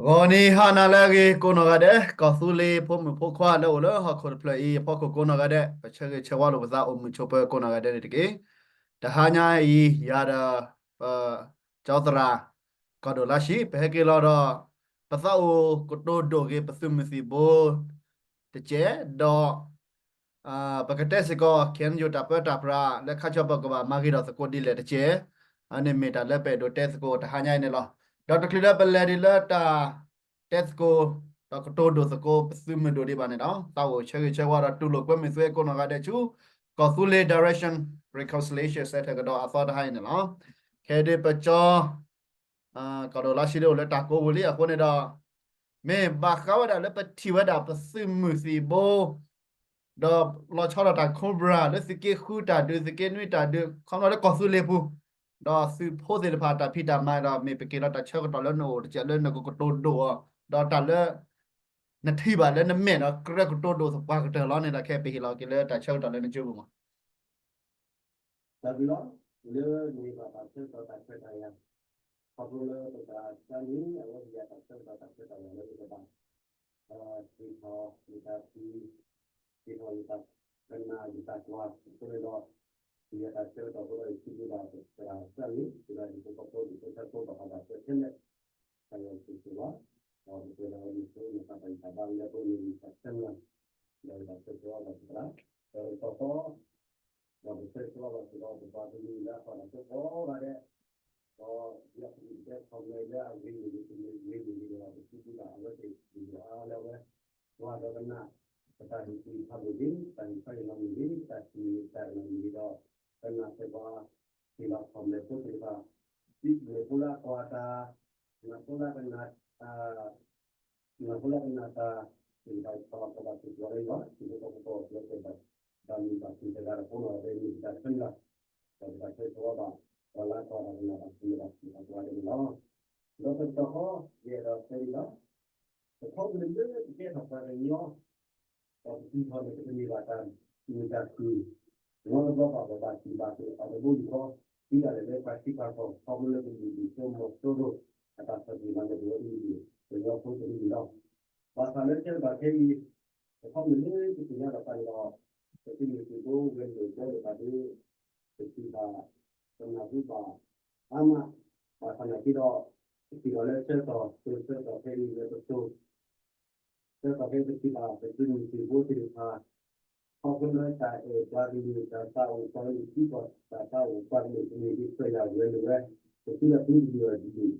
ဂီၤနံၤဟါနၤလၢအဂ့ၤကိးနီၢ်ဂၤဒဲး, ကီၢ်သူလ့ၤဖိမုၣ်ဖိခွါလၢအိၣ်လၢဟီၣ်ခိၣ်တဖျၢၣ်အံၤအဖီခိၣ်ကိးနီၢ်ဂၤဒဲး, ပဆၢဂ့ၤဆၢဝါလိာ်ပသးအိၣ်မုာ်ဆိးပၢၤကိးနီၢ်ဂၤဒဲးန့ၣ်တက့ၢ်. တဟါညါအံၤ ယၤဒီး ပ ကၠီသရၣ် ကီၢ်ဒိၣ်လါၡံ ပဟဲက့ၤလီၤဒီး ပသးအိၣ်ကတိၤဒိၣ်က့ၤပသုးမုၢ်သံၣ်ဘိ တကဲး, ဒီး ပကတဲစ့ၢ်ကီး ခဲအံၤယိာ်တၢ်ပၢတၢ်ပြးလၢခါဆူပကဘၣ်မၤဂ့ၤထီၣ်သကိးဒ်လဲၣ်တကဲး, အန့ၣ်မ့ၢ်တၢ်လၢပအဲၣ်ဒိးတဲသကိးတဟါညါအံၤန့ၣ်လီၤ. ဒီးတချုးလၢပလဲၤဒ်လၢတၢ်တဲသကိး ဒီးကတိၤဒိၣ်သကိးပသုးမုၢ်ဒိၣ်ဒံးဘၣ်န့ၣ်ဒီး သးအိၣ်ဆၢဂ့ၤဆၢဝါဒီးတူၢ်လိာ်ကွဲမုာ်သုဝဲကိးနီၢ်ဂၤဒဲးဆူ ကီၢ်သူလ့ၤ Direction Reconciliation Center ကဒီးအသီတဟါအံၤန့ၣ်လီၤ. ခဲအံၤဒ်ပကၠီ ကီၢ်ဒိၣ်လါၡံဒ်အိၣ်လၢတၢ်ကိးပူၤလံအဃိန့ၣ်ဒီး မ့ၢ်ဘၣ်ဃးဝဲဒၣ်လၢပထံၣ်ဝဲဒၣ်ပသုးမုၢ်သံၣ်ဘိ ဒီးလီၤဆီဒီးတၢ် Cobra လၢသုးက့ဃုတၢ်ဒုး သုးက့နွံတၢ်ဒုး ခီဖျိလၢကီၢ်သူလ့ၤပူၤ, ဒီးသုးဖိသ့ၣ်တဖၣ်တၢ်ဖံးတၢ်မၤဒီး မ့ၢ်ပက့ၤလီၤတၢ်ဆၢကတီၢ်လၢနအိၣ်တကဲးလၢနကကတိၤဒိၣ်အီၤ, ဒီးတၢ်လၢ နထံၣ်ဘၣ်လၢနမဲာ်ဒီးကြၢးကတိၤဒိၣ်သပှၢ်ကတၢၢ်လီၤန့ၣ်ဒီး ခဲအံၤပဟ့ၣ်လီၤက့ၤလၢတၢ်ဆၢကတီၢ်လၢနကၠိပူၤမး တၢ်ဘျုးလီၤ. လၢန့ၣ်ဘၣ်တၢ်ဆၢကတီၢ်တၢ်ခွဲးတၢ်ယာ်, ခီဖျိလၢပတၢ်ဆါန့ၣ် အဝဲပယၤတၢ်ဆၢကတီၢ်တၢ်ခွဲးတၢ်ယာ်လၢပကဘၣ် ဟ့ၣ်ထီၣ်ယတၢ်ဖံး, ဟ့ၣ်ထီၣ်ယတၢ်ကနၣ်ယတၢ်ကွၢ်အဃိန့ၣ်ဒီး ပယၤတၢ်ဆၢကတီၢ်အဃိဒီး ယစံးဘျုးဘၣ်ပသရၣ်စၢ်န့ၣ် ပသရၣ်ဟံၣ်ဖိဃီဖိဒ်သိးဆၢဖိဘၣ်ဃးဒီးဆၢခဲလၢာ် တၢ်ယွၤကဆိၣ်ဂ့ၤလီၤ, ဒီးပသရၣ်ဝဲန့ၣ် ဆိန့ၣ်သးပှၢ်ယတၢ်ဘါလၢပန့ၣ်ယတၢ်ဆၢမုၢ်လၢ်, ဒီးယတၢ်ဆၢကတီၢ်ဒီးပသရၣ်, ဒီးတတီၤဃီ ဒီးပဆၢကတီၢ်ဘၣ်စ့ၢ်ကီး ပပှၤကလုာ်လၢအကွၢ်တၢ်ဆၢကိးဂၤဒဲး, ဒီးယကတဲခီၣ်မဲာ်လၢအဂ့ၤန့ၣ် ယကမ့ၢ်ဂ့ၤန့ၣ်ဒီး ပစံးဘျုးဘၣ်အဝဲသ့ၣ်ဒ်သိးအါလၢအဝဲ ပှၤဒီးကနၣ် ပတၢ်ဟ့ၣ်ကူၣ်ဖးဒိၣ်လံ, တၢ်ဟ့ၣ်ခီဟ့ၣ်နီၤမ့ၢ်ဂ့ၤ, တၢ်စံးတၢ်ကနၣ်မ့ၢ်ဂ့ၤဒီး ကနၣ်စ့ၢ်ကီး ဟ့ၣ်လီၤခီၣ်မဲာ်ဖိသ့ၣ်တဖၣ်, ဒ်မ့ၢ်ဖိလၢအကွၢ်တၢ်, မ့ၢ်ဖိလၢကနၣ် မ့ၢ်ဖိလၢကနၣ်တၢ် သ့ၣ်တဖၣ်အံၤ ပကဘၣ်စူၢ်က့ၤလၢယွၤ စံးဘျုးပကီၢ်ပှၤကညီ ဘၣ်မုာ်ဘၣ်ခုၣ်တဂၤဒီးဖိနီၢ်ဂၤဒဲးန့ၣ် ပတၢ်ဆၢမုၢ်လၢ်, ဒီးပတၢ်ဆၢကတီၢ်ဘၣ် ပှၤလၢအကွၢ်တၢ်ကနၣ်တၢ် စံးဘျုးဘၣ်စံးဘျုးပှၤကညီန့ၣ်လီၤ. ဒီးတကတီၢ်ဃီ ယအဲၣ်ဒိးတဲဒ်လီၤ, ပခီဖျိလၢပကဲထီၣ်ပှၤကညီ ဒီးပတုၤထီၣ်န့ၣ် ပတန့ၢ်ဘၣ်တၢ်မုာ်တၢ်ခုၣ်, မ်တဘျီဘၣ်ပဘၣ်စံးဘၣ်က့ၤအီၤတဘိယူၢ်ဃီ, ဒ်လဲၣ်လၢပှၤထံပှၤကီၢ် ခီဖျိလၢပမ့ၢ်ဒ်သိးမီၤစိရိၤ အတၢ်ဆီၣ်တံၢ်မၤလၢပဝဲအံၤန့ၣ် ပညီဖိတမံၤလီၤ. ဘၣ်ဆၣ်လၢခဲဘၣ်ခဲအံၤ ပခီဖျိလၢပသ့ၣ်ညါဘၣ်သးန့ၣ်ဒီး ပသုးမုၢ်သံၣ်ဘိဝဲၤလိာ်ဘီလိာ်သးဒီး ပထံၣ်ဘၣ် ပနၢ်ဟူဘၣ်အါမး, ဘၣ်ဆၣ်နာ်က့ဒီး ပထံၣ်ဘၣ်လၢဆၢကတီၢ် ပဆၢကတီၢ်ခဲအံၤလၢပစိၤ ဆၢကတီၢ်ခဲအံၤပထံၣ်ဘၣ် ပသုးမုၢ်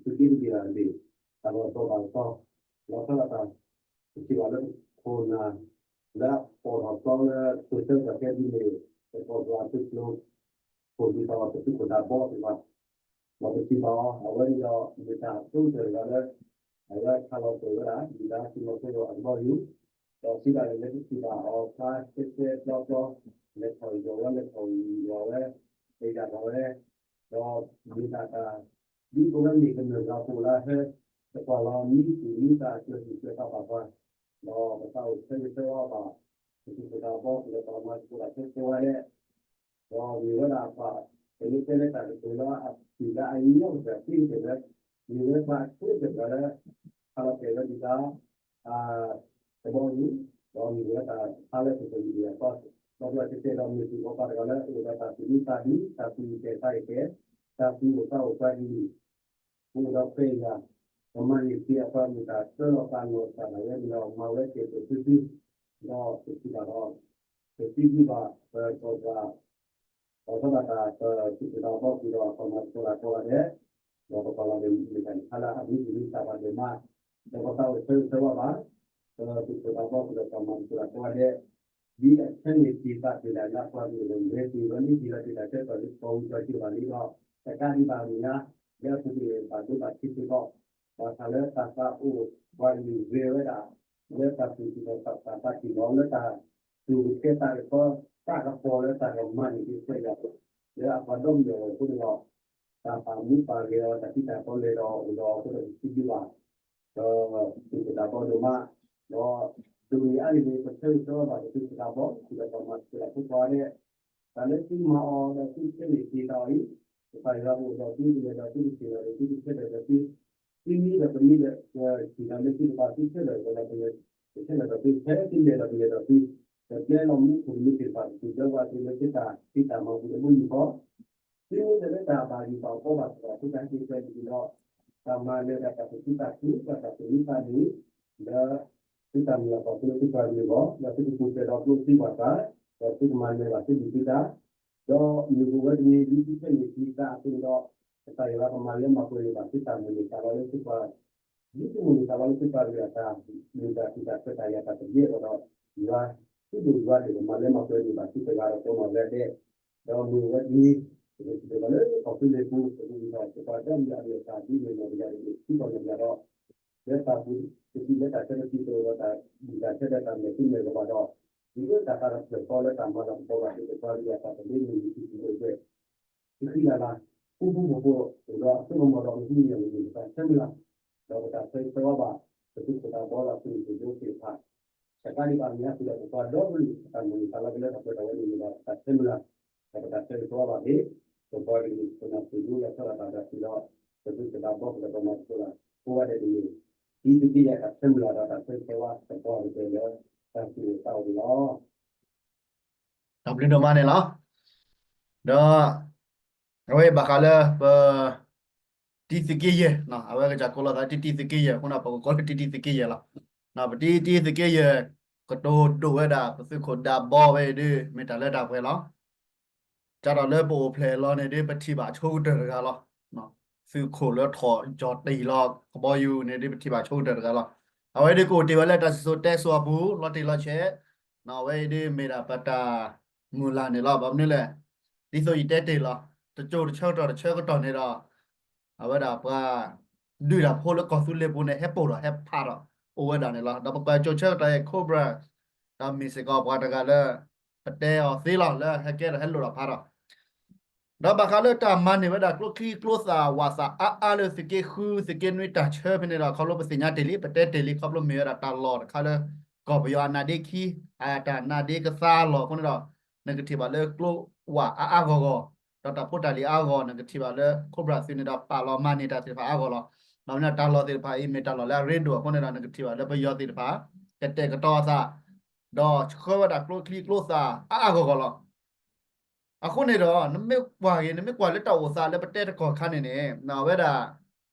သံၣ်ဘိသ့ၣ်တဖၣ် ခီဖျိလၢတၢ်အဲၣ်ပှၤကလုာ် တၢ်သးအိၣ်ပှၤကလုာ် ထံကီၢ်တၢ်သးအိၣ်ပှၤကလုာ် ပမ့ၢ်ဒ်ခွဲးယာ်ဝဲလိာ်ဝဲ ပသုတၢ်သံတဘ့ၣ်အီၤတဘ့ၣ် သုးက့တဘ့ၣ်အီၤတဘ့ၣ် တၢ်လီၤတီၤဘၣ်လီၤတီၤ လီၤဆီဒၣ်တၢ် ပထံၣ်ဘၣ်လၢခိၣ်နၢ် လၢအပိာ်ထီၣ်ပျီလၢ ပဆၢကတီၢ်ခဲအံၤန့ၣ် ပကိးပှၤသုးကျိၤ ခိၣ်ဒ်သိးပသုးခိၣ်ဒးဘီသ့ၣ်တဖၣ် ဒီးပထံၣ်ဘၣ်အီၤ အဝဲန့ၣ်ဒီး မ့ၢ်တၢ်အဆိကတၢၢ်တဂၤလၢ အဝဲခးလီၤပှဲၤဝဲဒၣ် ဒုၣ်ဒါသုးမီၤစိရိၤအကဘီယူၤ, ဒီးစံးဒၣ်လဲာ်လၢပထံၣ်ဘၣ်အီၤ ဖျါတဲတဲပျီပျီ လဲၤထီၣ်ယီၤဝဲ လဲၤထီၣ်ယီၤဝဲ လဲၤယၤထီၣ်ဝဲ ဒီးမ့ၢ်တၢ်တၢ် ဒ်ပဝဲမ့ၢ်ကမျၢၢ်လၢပအိၣ်လၢဟဲ တကွၢ်လီၤမံသူၣ်မံသး အစၢၤသူၣ်စၢၤသးဘၣ်ပှၤ, ဒီးပသးအိၣ်ဆၢဂ့ၤဆၢဝါဘၣ် ပသုးခိၣ်ဒးဘီ ဒီးပှၤမၤသကိးတၢ်ခဲကိးဂၤဒဲး ဒီးမ့ၢ်ဝဲဒၣ်ပှၤ ပမ့ၢ်တဲလၢတၢ်ကတိၤလၢအပျံၤလၢအညီကတၢၢ်သ့ကတၢၢ်လၢ မ့ၢ်ဝဲပှၤအဆိကတၢၢ်တဂၤလၢ ခးလီၤတဲာ်ဝဲဒုၣ်ဒါ ကဘီယူၤ, ဒီးမ့ၢ်ဝဲတၢ်ဟးလၢပကလုာ်အပှၤ ဒီးပှၤတဲတဲဒီးမ့ၢ်သုးအီၤပှၤတဂၤလၢ အိၣ်ဒီးတၢ်သူၣ်မံသးဒူ တၢ်သူၣ်အုးသးအုးကဲ တၢ်သူၣ်အိၣ်သးအိၣ်ပှၤကလုာ် အိၣ်ဒီးခွဲးယာ် ကမၤန့ၢ်က့ၤအပှၤမုၢ်တၢ်ဆၢလီၤသးနီၢ်တၢ်ဒၣ်ဝဲန့ၣ်ဒီး မၤဝဲကဲၣ်ကၢၢ်သုသု ဒီးပထံၣ်ဘၣ်ဒီး ပသံကွံာ်ဘၣ် ပကီၢ်ပှၤ ဒီးထီၣ်ဘၣ်တၢ်ပသုးခိၣ်ဒးဘီဃုာ်ဒီးပှၤမၤသကိးတၢ်ကိးဂၤဒဲး, ဒီးပပာ်လီၤဒီးမ့ၢ်တၢ်ဟးလၢအမံၤတမံၤသးဘၣ်ဒိၣ်မး, ဒီးပသးအိၣ်ဆၢဂ့ၤဆၢဝါဘၣ် ပသုးခိၣ်ဒးဘီဃုာ်ဒီးပှၤမၤသကိးတၢ်ကိးဂၤဒဲး, ဒ်အဆၢန့ၣ်တ့ၢ်သးတ့ၢ်ဒၣ်လၢပှၤကလုာ်ဂီၢ်မ့ၢ်တ့ၢ်ဝဲလံတ့ၢ်လီၤတ့ၢ်တၢ်ဆၢကတီၢ်လၢကီၢ်ဝံၤကီၢ်စ့ၢ်ဘၣ်လံဒီး တကးဒံးဘၣ်အမ့ၢ်ညါ လၢအပူၤကွံာ်ဘၣ်ဒိဘၣ်ထံးစ့ၢ်ကီး, ဘၣ်ဆၣ်လၢတၢ်သးအိၣ်ပှၤကလုာ်ဂ့ၤဝဲဒၣ် လၢတၢ်သူၣ်စူၤဒီးသးသးတံၢ်လီၤ လၢတၢ်သူၣ်ကဆှဲသးကဆှီ တၢ်ကပီၤလၢတၢ်ကမၤန့ၢ်က့ၤခွဲးယာ် လၢအပှၤဒီမုၣ်အီၤအဃိန့ၣ်ဒီး တၢ်ပာ်မူပာ်ဂဲၤအီၤ တၢ်သံတၢ်ပီလဲၤဒီးအိၣ်ဒီးအဃိဒီး ပစံးဘျုးဘၣ် ဒီးသုးခိၣ်ဒးဘီဒိၣ်မး, ဒီးဒိၣ်န့ၢ်အါန့ၣ်န့ၣ် ပဆၢဂ့ၤဆၢဝါဘၣ်ပသုးခိၣ်ဒးဘီ ဒီးပှၤမၤသကိးတၢ်ဖိကိးဂၤဒဲး, တၢ်လၢသုမၤအီၤဒီးသုဆၢန့ၣ်တ့ၢ်သးအီၤအံၤ, ပပၢ်ယွၤအိၣ်ဒီးသုကလဲၤဒီးသုကဆ့ၣ်နီၤဒီးသုကဆၢထၢၣ်ဒီးသု သုမ့ၢ်ဒီးပမ့ၢ်ဒီး ပထံၣ်လီၤလၢသုတဘၣ်သုခဲလၢာ်ဒီး ပကခဲလၢာ်ဒီးသု ဖဲသုလဲၤဒီးပလဲၤဒီးသု, ဒီးပျဲလီၤမူခိၣ်ကမ့ၢ်သ့ၣ်တဖၣ် သုဒၢဝဲသုလၢသုတၢ်သံတၢ်မၤပူၤတဘိယူၢ်ဃီ, သုမ့ၢ်တဲလၢတၢ်ဘၣ်ယိၣ်ဘၣ်ဘီဘၣ်စ့ၢ်ကီး သုတၢ်ဟ့ၣ်ခွဲးတက့ၢ်ဒီး တၢ်မၤနၢၤတၢ်တၢ်သူၣ်ခုသးခု တၢ်သးသမူသးန့ၣ် လၢ သုတၢ်မုၢ်လၢ်ပှၤသုလၢသုပှၤကလုာ်အဂီၢ်, ဒီးသုကပူၤဖျဲးဒီးကျိချံမျိာ်သၣ်, ဒီးသုကမၤနၢၤဘၣ်သုလံၤသုသး, ဒီးမုၢ်ကအိၣ်ဝဲတနံၤ ဒ်သုခဲန့ၣ်တံၤသးအသိးန့ၣ်ဒီး ကစၢ်ယွၤကမၤလၢမၤပှဲၤန့ၢ်ဘၣ်သုတၢ်မုၢ်လၢ်သးလီလၢသုပှၤ ဒ်သုမုၢ်လၢ်သးလီလၢသုပှၤကလုာ်အတၢ်မုၢ်တၢ်ခုၣ်တၢ်ခွဲးတၢ်ယာ်တၢ်သဘျ့အဂီၢ်ဒီး ယွၤ သုဒိၣ်ယွၤဒိၣ်ကမၤလၢမၤပှဲၤန့ၢ်ဘၣ်သုတဂၤဒီးကိးနီၢ်ဂၤဒဲး, ဒီးမုၢ်ဝဲတနံၤ ပကထံၣ်ဘၣ်လၢကီၢ်သူလ့ၤပူၤ ပကဝံၤထီၣ်ပပှၤဒီမုၢ်အဒိၣ်အဆၢဒ်န့ၣ်နီၢ်ကယၤတဘ့ၣ် သုကိးနီၢ်ကယၤဒီး လၢတၢ်ပူၤ ပစံးလၢတၢ်ဆၢကတီၢ်တအိၣ်ဒီးတၢ်ဘူၣ်တၢ်ဆၢဒီး တၢ်မဲာ်ထံမဲာ်ကပၤဒီး ဒ်လၢတၢ်သးတဖျၢၣ်ဃီလၢတၢ်မၤလၤကပီၤဘၣ်သ့ၣ်တဖၣ် ပပှၤကလုာ်အတၢ်သဘျ့မုၢ်နံၤထူၣ်ဖျိးအံၤ ဃံလၤလၤ ဃူဃူဖိးဖိး အိၣ်ဒီးအစိကမီၤဒီး ပကမ့ၢ်န့ၣ် ပတၢ်ဆၢမုၢ်လၢ် ဒီးပတၢ်ဆၢဂ့ၤဆၢဝါဘၣ် ပသုးခိၣ်သးဘီဒီးသုးမုၢ်သံၣ်ဘိသ့ၣ်တဖၣ် တကးဒံးဘၣ်မ့ၢ်အသုးဒီးပပှၤဒီကလုာ် အတၢ်မုၢ်လၢ်သးလီကလၢတၢ်ပှဲၤထီၣ်ဝဲန့ၣ်န့ၣ်ဒီး ပတၢ်ဆၢမုၢ်လၢ် ဒီးပတၢ်ဆၢဂ့ၤဆၢဝါဘၣ်က့ၤ ပပှၤကလုာ် ပနၢ်ပၢၢ်ဒိလီၤဆီဒၣ်တၢ်ဒီးသုးဒီး ပသုးခိၣ်သးဘီကဒီးပမၤသကိးလၢ် ကိးဂၤဒဲးန့ၣ် ဒ်သုးက့ယဲၢ်တၢ်ဆၢမုၢ်လၢ်ဒီးတၢ်ဆၢဂ့ၤဆၢဝါသပှၢ်ကတၢၢ်လၢ တၢ်သူၣ်အိၣ်သးအိၣ်န့ၣ်လီၤ. တၢ်ဘျုးဒိၣ်မးန့ၣ်လီၤ. ဒီး အဝဲဘၣ်ဃးလၢပ တံသုးက့ယဲၢ် အဝဲကစၢ်ကိးလီၤသးတံတံသုးက့ယဲၢ် အဃိန့ၣ် ပကကိးလၢတံတံသုးက့ယဲၢ်လီၤ. ပတံတံသုးက့ယဲၢ် ကတိၤဒိၣ်ဝဲဒၣ် ပသုးခိၣ်ဒးဘီဝဲအံၤဒ် မ့ၢ်တၢ်လၢတၢ်ပှဲၤလီၤ. ကဒီးလၢပအိၣ်ဖျဲၣ်လီၤန့ၣ်ဒ် ပထံၣ်ဘၣ်ဆိကတၢၢ်တဂၤလီၤ. သုးခိၣ်လၢထီၣ်ကၠီၣ်တံၢ်လီၤကဘီယူၤန့ၣ်ဒ် ပထံၣ်ဘၣ်ဆိကတၢၢ်တဂၤလီၤ. အဝဲဒ်ကအိၣ်တ့ၢ်ဝဲလၢတၢ်စံၣ်စိၤတဲစိၤအပူၤ လီၤတံၢ်လီၤဆဲး အဝဲအံၤဒ်မ့ၢ်ဒၣ်ပတၢ်မုၢ်လၢ်န့ၣ်လီၤ. ဘၣ်မနုၤလဲၣ် ဒ်သိးယတဲတ့ၢ်လီၤ တစိၤတဆၢကတီၢ်တဆၢကတီၢ်န့ၣ်ဒီး အဝဲဒၣ်ပှၤ ဒုးတၢ်ဖိလၢကီၢ်သူလ့ၤပူၤန့ၣ် ဟဲပိာ်ထီၣ်ဟဲဖးထီၣ်အိၣ်ဝဲဒၣ်န့ၣ်လီၤ. ဒီးပပှၤကၠိဆၢကတီၢ်အံၤ Cobra ဒီးမ့ၢ်စ့ၢ်ကီးပှၤတဂၤလၢ ပတဲအီၤသ့လီၤ လၢဟဲကဲထီၣ်ဟဲလိာ်ထီၣ်ဖးထီၣ် ဒီးဘၣ်ဃးလၢတၢ်မၤန့ၢ်ဝဲဒၣ်ကျိချံကျိသၣ်ဝးသးအါအါလၢသုးက့ဃု သုးက့နွံတၢ်ဆၢဖဲန့ၣ်ဒီး ခီဖျိပသ့ၣ်ညါတ့ၢ်လံ ပတဲတ့ၢ်လံ ခီဖျိမ့ၢ်ဝဲဒၣ်တၢ်လီၢ်တခါလၢ ကီၢ်ပယီၤအနါဒ့ခံ အတၢ်နါဒ့ကသါလီၢ်အဃိန့ၣ်ဒီး နကထံၣ်ဘၣ်လၢကျိဝးအါအါဂီၢ်ဂီၢ် ဒီးတၢ်ဖိတၢ်လံၤအါဂီၢ် နကထံၣ်ဘၣ်လၢ Cobra သုးန့ၣ်ဒီးပာ်လီၤမၤန့ၢ်တၢ်သ့ၣ်တဖၣ်အါဂီၢ်လီၤ. ဘၣ်မနုၤတၢ်လီၢ်သ့ၣ်တဖၣ်အံၤ မ့ၢ်တၢ်လီၢ်လၢအရ့ဒိၣ်အဃိန့ၣ်ဒီး နကထံၣ်ဘၣ်လၢပယီၤသ့ၣ်တဖၣ် ကတဲာ်ကတီၤအသး ဒီးဆှၢဝဲဒၣ်ကျိချံကျိသၣ်အါအါဂီၢ်ဂီၢ်လီၤ. အဃိန့ၣ်ဒီး နမ့ၢ်ကွၢ်ဂ့ၤ နမ့ၢ်ကွၢ်လၢတၢ်အိၣ်သးလၢပတဲတကီၢ်ခါန့ၣ်န့ၣ် အဝဲဒၣ်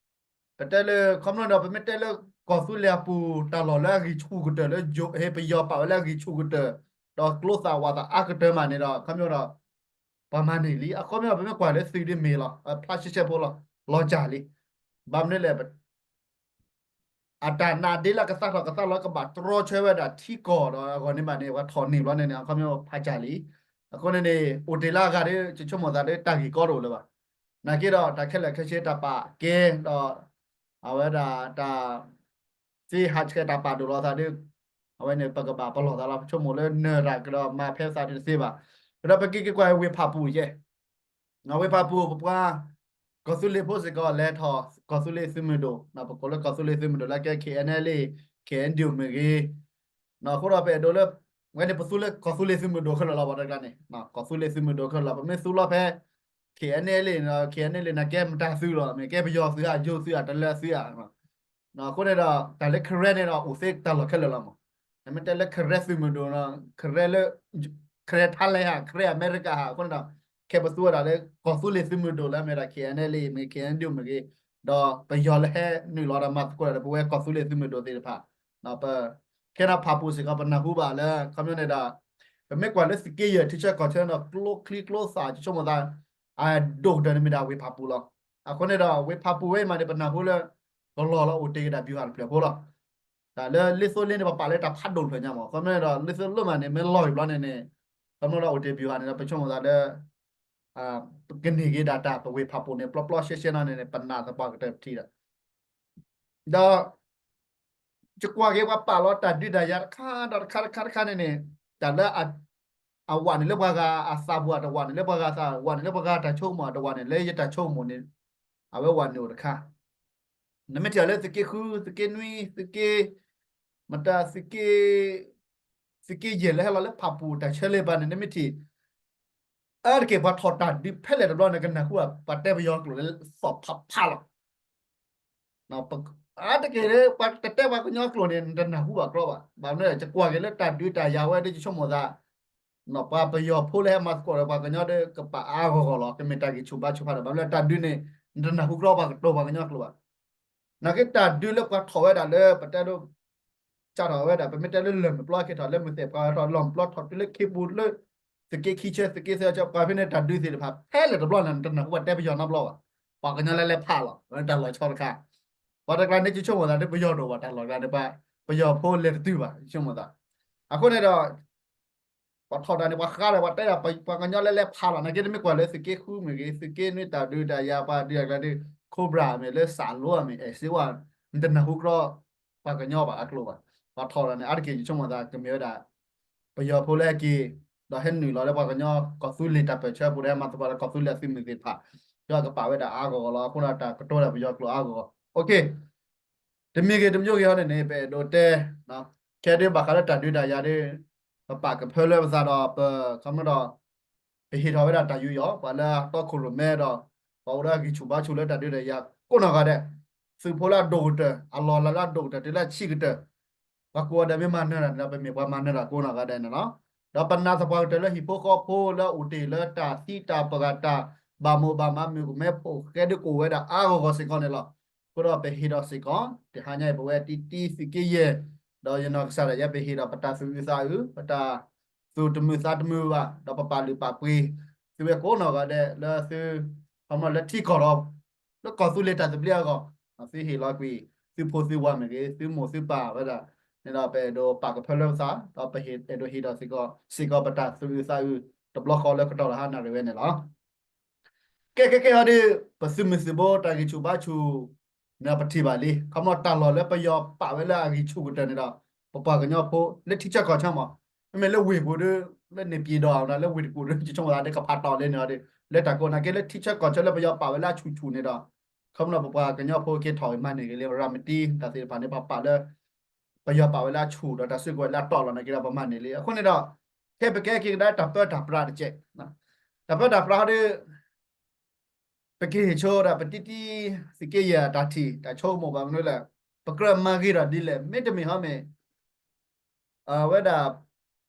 ပတဲလၢ ခီဖျိဒီး ပမ့ၢ်တဲလၢကီၢ်သူလ့ၤအပူၤ တၢ်လီၢ်လၢအဂံၢ်ဆူၣ်ကတၢၢ်လၢ ဟ့ၣ်ပယီၤပာ်ဝဲလၢအဂံၢ်ဆူၣ်ကတၢၢ် ဒီးကျိသၣ်ဝးသးအါကတၢၢ်မးန့ၣ်ဒီး ခီဖျိဒီး ပှၤမၤန့ၢ်လံ. အခီပညီ ပမ့ၢ်ကွၢ်လၢသုးဒ်မ့ၢ်လီၤ ဖျါရှဲရှဲဖိလီၤ လီၤစၢ်လံ. ဘၣ်မနုၤလဲၣ် အတၢ်နါဒ့လၢကသါထီၣ်ကသါလီၤ ကဘၣ်တြီဆၢဝဲဒၣ်ထံကီၢ်ဒီးအဂီၢ်န့ၣ်ဘၣ်န့ၣ် ပှၤထီၣ်န့ၢ်ဘျီန့ၣ်န့ၣ် အခီပညီဖးစၢ်လံ. အဃိန့ၣ်န့ၣ် အိၣ်တ့ၢ်လၢအဂၤဒီး ယဆိကမိၣ်သးဒီးတၢ်ဂ့ၢ်ကီတအိၣ်လၢၤဘၣ်. နာ်က့ဒီး တၢ်ခဲလၢာ်ခဲဆ့တၢ်ပာ်ကဲဒီး အဝဲဒၣ်တၢ် သ့ဟးဆှဲးတၢ်ပာ်ဒိၣ်လီၤသးဒီး အဝဲန့ၣ်ပကဘၣ်ပလီၢ်သးလီၤ. ပဆိကမိၣ်လၢနၢၤတၢ်ကဒီးမၤဖဲသးဒ်တသ့ဘၣ်. ဒီးပက့ၤက့ၤကွၢ်ဝ့ၢ်ဖၣ်ပူၣ်ယဲၢ် ဝ့ၢ်ဖၣ်ပူၣ် ပပှၤ ကီၢ်သူလ့ၤဖိစ့ၢ်ကီး လဲၤထီၣ်ကီၢ်သူလ့ၤသုးမုၢ်ဒိၣ် ပကိးလၢကီၢ်သူလ့ၤသုးမုၢ်ဒိၣ်လၢကဲ K N L A K N D O မ့ၢ်ဂ့ၤ အဃိဒီးပအဲၣ်ဒိးလၢ ဝဲန့ၣ်ပသူလၢကီၢ်သူလ့ၤသုးမုၢ်ဒိၣ်ခဲလၢာ်လီၤ ပှၤတဂၤန့ၣ် ကီၢ်သူလ့ၤသုးမုၢ်ဒိၣ်ခဲလၢာ်လီၤ. ပမ့ၢ်သူလီၤဖဲ K N L A န့ၣ်ဒီး K N L A န့ၣ်ကဲမတၤသုးလီၤ မ့ၢ်ကဲပယီၤသုးဧါ ယိၤသုးဧါ တလၢသုးဧါ အဃိန့ၣ်ဒီး တၢ်လၢ Karen န့ၣ်ဒီး အိၣ်သ့တၢ်လီၢ်ခဲလၢာ်လီၤမး. နမ့ၢ်တဲလၢ Karen သုးမုၢ်ဒိၣ်န့ၣ် Karen လၢ Karen Thailand ဧါ Karen America ဧါ အဃိန့ၣ်ဒီး ခဲပသူဝဲဒၣ်လၢ ကီၢ်သူလ့ၤသုးမုၢ်ဒိၣ်လၢအမ့ၢ်ဒၣ် K N L A မ့ၢ် K N D O မ့ၢ်ဂ့ၤ ဒီးပယီၤလၢဟဲနုာ်လီၤဒီးမၤသကိးဒီး ပဝဲကီၢ်သူလ့ၤသုးမုၢ်ဒိၣ်သ့ၣ်တဖၣ် ပ ခဲန့ၣ်ဖၣ်ပူၣ်စ့ၢ်ကီး ပနၢ်ဟူဘၣ်လၢ ခီပညီန့ၣ်ဒီး ပမ့ၢ်ကွၢ်လၢသုးက့ယဲၢ်ထံဆၢကီၢ်ဆၢဒီး ကျိချံကျိသၣ် ဆိကမိၣ်သး အဒိၣ်ကတၢၢ်န့ၣ်မ့ၢ်ဒၣ်ဝ့ၢ်ဖၣ်ပူၣ်လီၤ. အဃိန့ၣ်ဒီး ဝ့ၢ်ဖၣ်ပူၣ်ဝဲအံၤမးန့ၣ် ပနၢ်ဟူလၢ ကလီၤလၢအိၣ်တ့ၢ်က့ၤဒၣ် ဗျူဟာတဖျၢၣ်ဖိလီၤ. တၢ်လၢလ့သိလ့န့ၣ် ပပာ်လၢတၢ်ဖးဒိၣ်တဖျၢၣ်ညါမး ခီပညီန့ၣ်ဒီး လ့သိလ့မးန့ၣ် မ့ၢ်လီၤအံၤဘျီန့ၣ်န့ၣ် ခီပညီဒီးအိၣ်တ့ၢ် ဗျူဟာ န့ၣ်ဒီး ပဆိကမိၣ်သးလၢ ပကန့ၢ်က့ၤဒၣ်တၢ်ပဝ့ၢ်ဖၣ်ပူၣ်န့ၣ် ပျီပျီရှဲရှဲနီၢ်န့ၣ်န့ၣ် ပနာ်သပှၢ်ကတၢၢ်ပထံၣ်ဒီး ဒီး ယကွၢ်က့ၤပှၤပာ်လီၤတၢ်ဒုးတၢ်ယၤတခါဒီးတခါတခါတခါန့ၣ်န့ၣ် တၢ်လၢ အဝးန့ၣ်လၢပှၤဂၤအသးပူၤ အတဝးန့ၣ်လၢပှၤဂၤအသး ဝးန့ၣ်လၢပှၤဂၤတၢ်ဆိကမိၣ် အတဝးန့ၣ်လၢယတၢ်ဆိကမိၣ်န့ၣ် အဝဲဝးန့ၣ်အိၣ်တခါ နမ့ၢ်ထံၣ်လၢသုးက့ဃု သုးက့နွံ သုးက့ မတၤသုးက့ သုးက့ယဲၢ်လၢဟဲလီၤလၢဖၣ်ပူၣ်တၢ်ဆၢလ့ဘၣ်န့ၣ် နမ့ၢ်ထံၣ် အါတက့ၢ်ပှၤထီၣ်တၢ်ဒုးဖဲလဲၣ်တဘျီန့ၣ် ကနၢ်ဟူဘၣ် ပှၤတဲပယီၤကျိာ်လၢသီၣ်ဖးဖးလီၤ. အါတက့ၢ်လၢ ပှၤတတဲပှၤကညီကျိာ်န့ၣ် နတနၢ်ဟူဘၣ်ကျီဘၣ်. ဘၣ်မနုၤလဲၣ် ယကွၢ်က့ၤလၢတၢ်ဒုးတၢ်ယၤဝဲဒၣ် ယဆိကမိၣ်သး ပှၤပယီၤဖိလၢဟဲမၤသကိးဒီးပှၤကညီဒီး ကပာ်အါဂီၢ်ဂီၢ်လီၤ. ကမ့ၢ်တၢ်ဂံၢ်ဆူၣ်ဘါဆူၣ်ဖးဒိၣ် ဘၣ်မနုၤလဲၣ် တၢ်ဒုးန့ၣ် နတနၢ်ဟူကျီပှၤကတိၤပှၤကညီကျိာ်ဘၣ်. နာ်က့တၢ်ဒုးလၢပှၤထီၣ်ဝဲဒၣ်လၢပတဲဒိ စးထီၣ်ဝဲဒၣ် ပမ့ၢ်တဲလၢလၢၢ်မုၢ်ပျီက့ၤထီၣ်လၢမုၢ်သ့ၣ်ပှၤထီၣ်လီၢ်မုၢ်ပျီထီၣ်တုၤလၢခ့ပူၤလၢ သုးက့ခံဆၢ သုးက့သၢဆၢ ပှၤဖဲန့ၣ်တၢ်ဒုးသ့ၣ်တဖၣ် ဖဲလဲၣ်တဘျီန့ၣ် နတနၢ်ဟူပှၤတဲပယီၤနီတဘျီဘၣ်. ပှၤကညီလၢလဲၤဖးလီၤ တၢ်လီၤဆီတခါ ပှၤတကျါန့ၣ် ယဆိကမိၣ်သးဒ်ပယီၤဒိၣ်ဘၣ် တၢ်လီၢ်တကျါန့ၣ် ပယီၤဖိလဲၤတတုၤဘၣ် ယဆိကမိၣ်သး. အဃိန့ၣ်ဒီး ပှၤထီၣ်တၢ်န့ၣ် ပှၤဃါဒီး ပှၤတဲဒၣ် ပှၤကညီလၢလဲၤဖးလီၤ နာ်က့တမ့ၢ်ကွၢ်လၢသုးက့ဃုမ့ၢ်ဂ့ၤ သုးက့နွံတၢ်ဒုးတၢ်ယၤ ပှၤဒုးတၢ်ကျါဒုး Cobra မ့ၢ်လၢစးလိမ့ၢ် အဲၣ်စ့ဝါ နတနၢ်ဟူကျီ ပှၤကညီဘၣ်အကျိာ်ဘၣ်. ပှၤထီၣ်တၢ်န့ၣ် အါတက့ၢ် ယဆိကမိၣ်သး ကမ့ၢ်ဝဲဒၣ် ပယီၤဖိလၢဟဲက့ၤ ဒီးဟဲနုာ်လီၤလၢပှၤကညီကီၢ်သူလ့ၤတၢ်ပၢၢ်ဆၢပူၤဒီး ဟဲမၤသကိးလၢကီၢ်သူလ့ၤအသုးမုၢ်သ့ၣ်တဖၣ် ဒီးကပာ်ဝဲဒၣ်အါဂီၢ်ဂီၢ်လီၤ. အဃိဒီးတၢ်ကတိၤဒၣ်ပယီၤကျိာ်အါဂီၢ်ဂီၢ် တမံၤဂ့ၤတမံၤဂ့ၤဟီန့ၣ်န့ၣ် ပအဲၣ်ဒိးတဲ ခဲဒ်ဘၣ်ဃးလၢတၢ်ဒုးတၢ်ယၤဒီး ပပာ်ကဖၢလၢပသးဒီး ပခီဖျိဒီး ပဟ့ၣ်ထီၣ်ဝဲဒၣ်တၢ်ယူးယီၣ် ပှၤလၢတီခိၣ်ရိၣ်မဲဒီး ပှၤအိၣ်ဒီးဂံၢ်ဆူၣ်ဘါဆူၣ်လၢတၢ်ဒုးတၢ်ယၤကိးနီၢ်ဂၤဒဲး သုးဖိလၢအဒိၣ်ကတၢၢ် အလီၢ်လၤလၢအဒိၣ်ကတၢၢ် တုၤလၢအဆံးကတၢၢ် ပှၤကိးဂၤဒဲးမ့ၢ်မၤနၢၤတၢ်န့ၣ်ဒီး ပမ့ၢ်ပှၤမၤနၢၤတၢ်ကိးနီၢ်ဂၤဒဲးန့ၣ်လီၤ. ဒီးပနာ်သပှၢ်ကတၢၢ်လၢဟံၣ်ဖိဃီဖိလၢအအိၣ်တ့ၢ်လၢတၢ်သံတၢ်ပှၢ်တၢ် ဘၣ်မိၢ်ဘၣ်မးမုၣ်ကမဲဖိဃဲဒုးကိးဝဲဒၣ်အါဂီၢ်ဂီၢ်စ့ၢ်ကီးန့ၣ်လီၤ. အဃိဒီးပဟ့ၣ်ဒီးစ့ၢ်ကီး တဟါညါအံၤပဝဲတံတံသုးက့ယဲၢ် ဒီးယနီၢ်ကစၢ်ဒၣ်ယဲ ပဟ့ၣ်ဒီးပတၢ်သူၣ်အုးသးအုး ပတၢ်သူၣ်တမုာ်သးတမုာ်ဘၣ် ဒီးပပာ်လုၢ်ပာ်ပှ့ၤ သုဝဲကိးနီၢ်ဂၤဒဲးလၢသု ခီဖျိလၢထံကီၢ်ဒီး လၢကီၢ်သူလ့ၤတၢ်သဘျ့အဂီၢ် သုဟ့ၣ်လီၤကွံာ် သုဖိသုဝၤမ့ၢ်ဂ့ၤ သုမိၢ်သုပၢ်ဝဲဒၣ်န့ၣ်ဒီး ပအဲၣ်ဒိးပာ်ကဖၢလၢပသး ဒီးပအဲၣ်ဒိးဟ့ၣ်ဒီးစ့ၢ်ကီး စ့ၢ်ကီးပတၢ်သူၣ်အုးသးအုး တဘျီဃီလၢကတီၢ်လၢဟါနၣ်ရံၣ်ဝဲန့ၣ်လီၤ. ကဲကဲကဲဟီဒီး ပသုးမုၢ်သုးဘိတၢ်ဂံၢ်ဆူၣ်ဘါဆူၣ် န့ၣ်ပထံၣ်ဘၣ်လံ ခီဖျိတၢ်လီၢ်လၢပယီၤပာ်ဝဲလၢအဂံၢ်ဆူၣ်ကတၢၢ်န့ၣ်ဒီး ပပှၤကညီဖိလၢထံဆၢကီၢ်ဆၢမး မ့မ့ၢ်လၢဝ့ၢ်ပူၤဒီး လၢန့ၣ်ပံၤဒီး လၢဝ့ၢ်တကူၣ်ဒီး ယဆိကမိၣ်သးဒီးကဖးတီၢ်လၢန့ၣ်ဒီး လၢတၢ်ကိးနာ်က့လၢထံဆၢကီၢ်ဆၢလၢပယီၤပာ်ဝဲလၢအဆူၣ်ဆူၣ်န့ၣ်ဒီး ခီဖျိပပှၤကညီဖိက့ၤထီၣ်မၤန့ၢ်ဂ့ၤလံ ရၤမတံ တၢ်သ့ၣ်တဖၣ်န့ၣ် ပှၤပာ်လၢ ပယီၤပာ်ဝဲလၢအဆူၣ်ဒီးတၢ်စုကဝဲၤလၢအတီၢ်လီၤနာ်က့ဒီးပမၤန့ၢ်လံ အဃိန့ၣ်ဒီး ခဲပကဲက့ၤကဒါတၢ်ပၢတၢ်ပြးတကဲး တၢ်ပၢတၢ်ပြးဟီဒီး ပကဟ့ၣ်ဆိဒီးပတံတံ သုးက့ယဲၢ်တၢ်ထံၣ် တၢ်ဆိကမိၣ်ဘၣ်မနုၤလဲၣ် ပကြၢးမၤဂ့ၤဒီးဒ်လဲၣ် မ့တမ့ၢ်ဟီမ့ၢ် အဝဲဒၣ်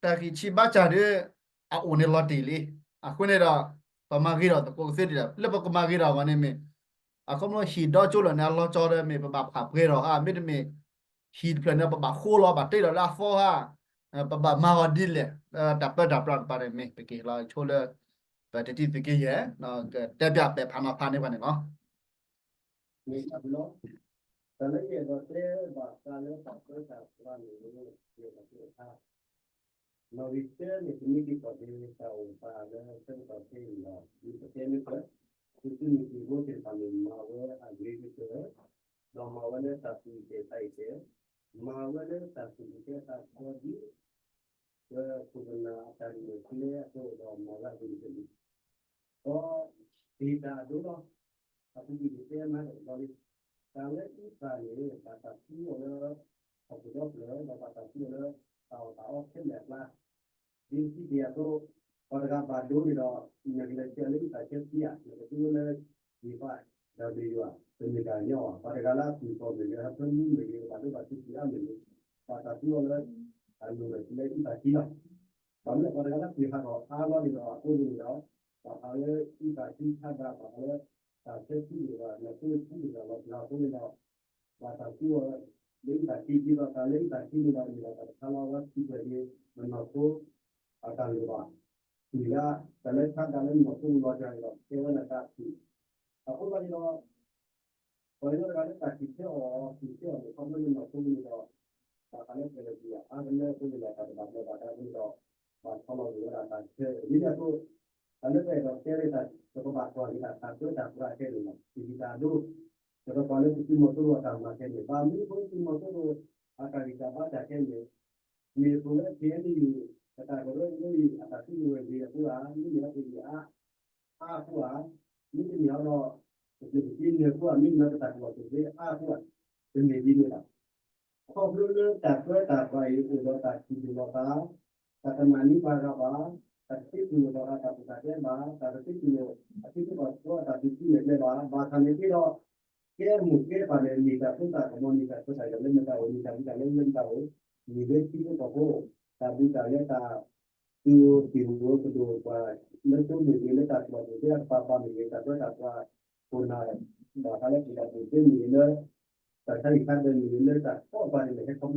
တၢ်ဂံၢ်ဆူၣ်ဘါဆူၣ်ဒီး အအိၣ်န့ၣ်လီၤတံၢ်လံ အဃိန့ၣ်ဒီး ပမၤဂ့ၤဒီးသကိးကသ့ဒ်လဲၣ် လၢပကမၤဂ့ၤဒီးအဂီၢ်န့ၣ်မ့ၢ် အခီဖျိဟံၣ်ဒီကၠိလၢာ်န့ၣ် အလီၤကၠီဒီးမ့ၢ်ပဘၣ်ဖးပှဲၤဒီးဧါ မ့တမ့ၢ် ဟံၣ်တဖျၢၣ်န့ၣ် ပဘၣ်ဃိလီၤ ဘၣ်တ့ဒီးလၢအသီဧါ ပဘၣ်မၤအီၤဒ်လဲၣ် တၢ်ပၢတၢ်ပြးတကပၤန့ၣ်မ့ၢ် ပကဟ့ၣ်လီၤဆိလၢ ပတံတံသုးက့ယဲၢ် တဲပၠးပဲာ်ဖးနီၤဖးန့ၢ်ပှၤန့ၣ်လီၤ. တၢ်လၢယအဲၣ်ဒိးတဲဘၣ်ဃးလၢတၢ်ပၢတၢ်ပြးန့ၣ် ယအဲၣ်ဒိးတဲအခါ နီၣ်ဂံၢ်တၢန့ၣ် ပမ့ၢ်က့ၤကွၢ်က့ၤတၢ်အိၣ်သးလၢဆၢကတီၢ်ခဲအံၤဒီး ယကတဲမ့ၢ်ကွၢ် သုးမုၢ်သံၣ်ဘိသ့ၣ်တဖၣ်န့ၣ် မၤဝဲအဂ့ၤကတၢၢ် ဒီးမၤဝဲလၢတၢ်သူၣ်ကဲၣ်သးကဲၣ် မၤဝဲလၢတၢ်သူၣ်ကဲၣ်သးကဲၣ်ဒ် ပခိၣ်ပနၢ်အတၢ်ဒုးနဲၣ်ကျဲအသိးဒီးမၤဝဲအဂ့ၤကတၢၢ်န့ၣ် ဒီး ပဟ့ၣ်တၢ်အဒိလီၤ. အပူၤကွံာ်န့ၣ်တဲမးတဘျီလံ. တၢ်လၢအံသၣ်န့ၣ် ဘၣ်တၢ်သံအီၤလၢ ဟီၣ်ခိၣ်ဒီဖျၢၣ် ဒီးဘၣ်တၢ်သံအီၤလၢ တၢ်အီၣ်တၢ်အီခဲလၢာ်အကျါ ဒ်ပစံးက့ၤအသိး ပှၤတဂၤဘၣ်ဒိန့ၣ်ဒီး နကလဲၤဆဲးလၢအံသၣ်ဆၢသံဧါ, နကဒိလၢ ယံၤဘၣ် ဒီးမ့ၢ်ယွၤ တမ့ၢ်တၢ်ညီဘၣ်. ပှၤတဂၤလၢအပူၤဖျဲးမ့ၢ်ဂ့ၤ ဟၢဖၢမူမ့ၢ်ဂ့ၤ ဘၣ်ဒိဘၣ်ထံးသံအါမ့ၢ်ဂ့ၤ ဘၣ်တၢ်သံအီၤလၢ အလိၤလၢအံသၣ်ဆံလီၤ. ဘၣ်မနုၤပှၤတဂၤလၢပှ့ၤဟးထီၣ်အါဘျီန့ၣ်ဒီး အဃိန့ၣ်ဒီး ဘၣ်ဃးလၢအံသၣ်ဆံဆါဒၣ် ဘၣ်ဃးလၢ တၢ်ဆၢဆံန့ၣ်ဒီး လီၤတိၢ်ဆံန့ၣ်ဒီး လီၤပျၢၤအဃိန့ၣ်ဒီး ဘၣ်တၢ်သံအီၤ လၢအံသၣ်ဆံ ဒ်သိးတၢ်လၢအံသၣ်ဆံန့ၣ်ဒီး မ့ၢ်ဒၣ်တၢ်တခါလီၤ အဝဲစံးကွဲးက့ၤ မနီၢ်ခိ အတၢ်လိၣ်ဘၣ် တုၤလၢ တၢ်လၢဆါဒၣ်လၢမနီၢ်ခိလီၤတၢ်ဒီး ကဲဝဲဒၣ်တၢ်ထံၣ် အဃိသတးန့ၣ်ဒီး ပှၤကညီတဂၤလၢတၢ်ထံၣ်ထဲအီၤ ထံၣ်ထဲအီၤန့ၣ် ခီဖျိလၢမနီၢ်ခိန့ၣ်ဒီး ဘၣ်ဃးလၢပှၤလဲၤပှၤအါကလဲအဃိန့ၣ်ဒီး တၢ်တဘၣ်ဘျီဘၣ်ဒါအဃိန့ၣ်ဒီး ဘၣ်ဆီလီၤဂာ်ဝဲဒၣ်တၢ်ဆၢ ဒ်န့ၣ်အသိး တၢ်လၢပအဲၣ်ဒိးတဲန့ၣ် တၢ်ပကဘၣ်ကွၢ်က့ၤတၢ်တၢ်ပၢတၢ်ပြးခဲန့ၣ်လီၤ. တယံာ်တၢ်ဒိ ပကကွၢ်လၢသုးမီၤစိရိၤအတၢ်မၤခဲန့ၣ် ဘၣ်မနုၤအဃိသုးမီၤစိရိၤ အတၢ်ဂံၢ်တၢ်ဘါတၢ်ခဲန့ၣ် မ့ၢ်အဃိလၢ ခ့ၣ်အဲၣ်ယူၣ် အတၢ်ကရၢကရိအံၤ အတၢ်စုကဝဲၤဂ့ၤအဃိဧါ, မ့မ့ၢ်လၢပဂံၢ်အါ အါအဃိဧါ, မ့တမ့ၢ်ဒီး ပကပက့ၤနၢၤအဃိဧါ, မ့မ့ၢ်လၢပတၢ်ကူၣ်ဘၣ်ကူၣ်သ့အါအဃိဧါ, တမ့ၢ်ဒ်န့ၣ်ဘၣ်. ခီဖျိလၢတၢ်ပၢတၢ်ပြးအံၤ အိၣ်ဒီးတၢ်ထံၣ်လိာ်သး, တၢ်တမၤန့ၢ်ပှၤဂၤဘၣ်, တၢ်တသ့တူၢ်လိာ်ဘၣ်ဃးတၢ်ပူၤတၢ်တဲဘၣ်, တၢ်တသ့တူၢ်လိာ် အထံဖိကီၢ်ဖိအတၢ်ပူၤကွံာ်မဲာ်ကျဲဘၣ်, ဘၣ်ဆၣ်န့ၣ်သ့ဒီး ကဲမိၢ်ကဲပၢ်န့ၣ် န့ၢ်တၢ်သိၣ်တၢ်ကမီၤ န့ၢ်တၢ်ခွဲးတၢ်ယာ်လၢနတၢ်အိၣ် န့ၢ်တၢ်ဘူၣ်တၢ်လၢလၢနတၢ်အိၣ်, န့ၢ်လၢထံဖိကီၢ်ဖိ, တၢ်ဘူၣ်တၢ်လၢတၢ် သုအိၣ်သ့ၣ်အိၣ်ကဒိၣ်ပှၤ လၢသိမ့ၢ်ဂ့ၤ လၢတၢ်ကူၣ်ဘၣ်ကူၣ်သ့အကပၤပၤမ့ၢ်ဂ့ၤ တၢ်ပၢတၢ်ပြး ခိၣ်နၢ် ဘၣ်ဃးလၢကူၣ်ဘၣ်ကူၣ်သ့မ့ၢ်ဂ့ၤ လၢ တၢ်ဆါဟံၣ်ဆါဒၢးမ့ၢ်ဂ့ၤ လၢတၢ်ကီဘၣ်န့ၣ် ဟဲခီဖျိလၢကမျၢၢ် ဒီးမုၢ်တနံၤလၢခီဖျိ